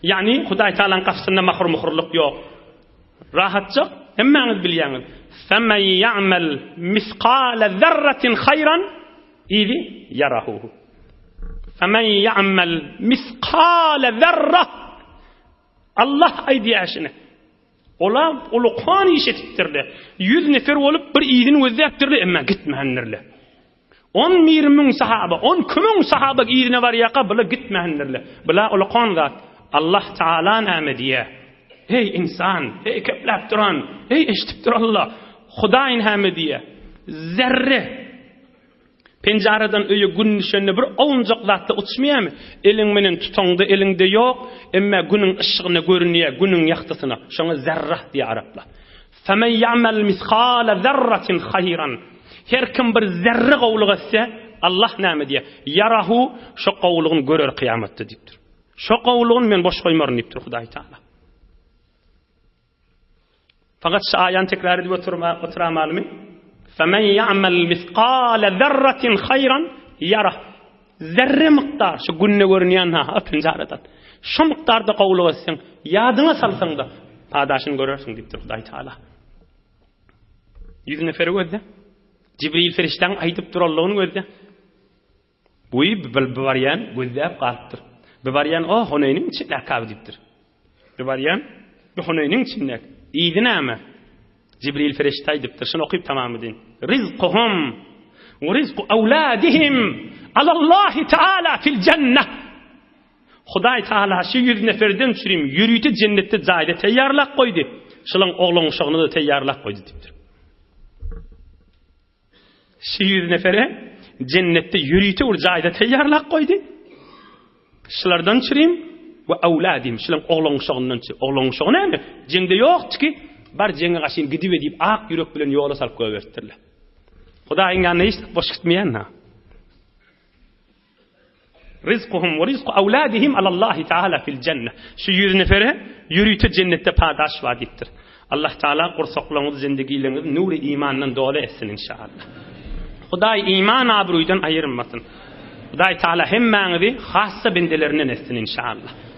Ýagny Hudaý Tagalaň gapysynda mahur-muhurlyk ýok. Rahatjak, hemmäňiz bilýäňiz. Femen ýa'mel misqala zerratin haýran Yzy ýarahu. Femen ýa'mel misqale zerra. Allah aýdýar şuny. Olar ulukan iş etipdirler. 100 nefer bolup bir yzyny gözläpdirler, emma gitmändirler. 11 müň sahaba, 12 müň sahaba yzyna barýarka bular gitmändirler. Bular ulukan zat. Allah Taala näme diýýär? Eý insan, eý kepläp duran, eý eşidip duranlar, Hudaý näme diýýär? Zerre Penjaradan öýe gün düşende bir owunjak zat-da uçmaýarmy? Eliň menen tutaňda eliňde ýok, emme günüň yşygyna görünýär, günüň ýagtysyna. Şoňa zerrah diýýär araplar. Femen ýa'mel miskale zerratin haýran. Her kim bir zerre gowulyk etse, Allah näme diýýär? Ýarahu, şo gowulygyny görer kyýamatda diýipdir. Şo gowulygyny men boş goýmaryn diýipdir Hudaý Taala. Fakat şu aýany tekrar edip oturma, oturamalymy? Femen ya'mel misqale zerratin hayran yara. Zerre mukdar şu günde görünýän ha penjaradan. Şu mukdarda gowulyk etseň, ýadyňa salsaň da padaşyny görersiň diýipdir Hudaý Taala. Ýüz neferi gözle. Jibril perişdäň aýdyp duranlygyny gözle. Buý bir barýan gözläp galypdyr. Bir barýan o Huneýniň içindäki abi diýipdir. Bir barýan bu Huneýniň içindäki. Yzy näme? Jibril perişde aýdypdyr. Şuny okyp tamam edin. Rizkuhum we rizku awladihim alallahi taala fil jennah. Hudaý Taala şu ýüz neferden çürim ýörite jennetde jaýda teýýarlap goýdy. Şulaň oglan-uşagyny-da teýýarlap goýdy diýipdir. Şu ýüz nefere jennetde ýörite bir jaýda teýýarlap goýdy. Şulardan çürim we awladim, şulaň oglan-uşagyndan çürim. Oglan-uşagy näme? Jeňde ýokdy ki, bar jeňe gaşyn gidibe diýip ak ýürek bilen ýola salyp goýberipdirler. Hudaýyň ýanyna hiç boş gitmeýän-ha. Rizkuhum we rizku awladihim alallahi taala fil jenne. Şu 100 nefere ýörite jennetde padaş bar diýipdir. Allah Taala gursaklaryňyzy, zindigileriňizi nury imandan doly etsin inşallah. Hudaý iman abruýdan aýyrmasyn. Hudaý Taala hemmäňizi hassa bendelerinden etsin inşallah.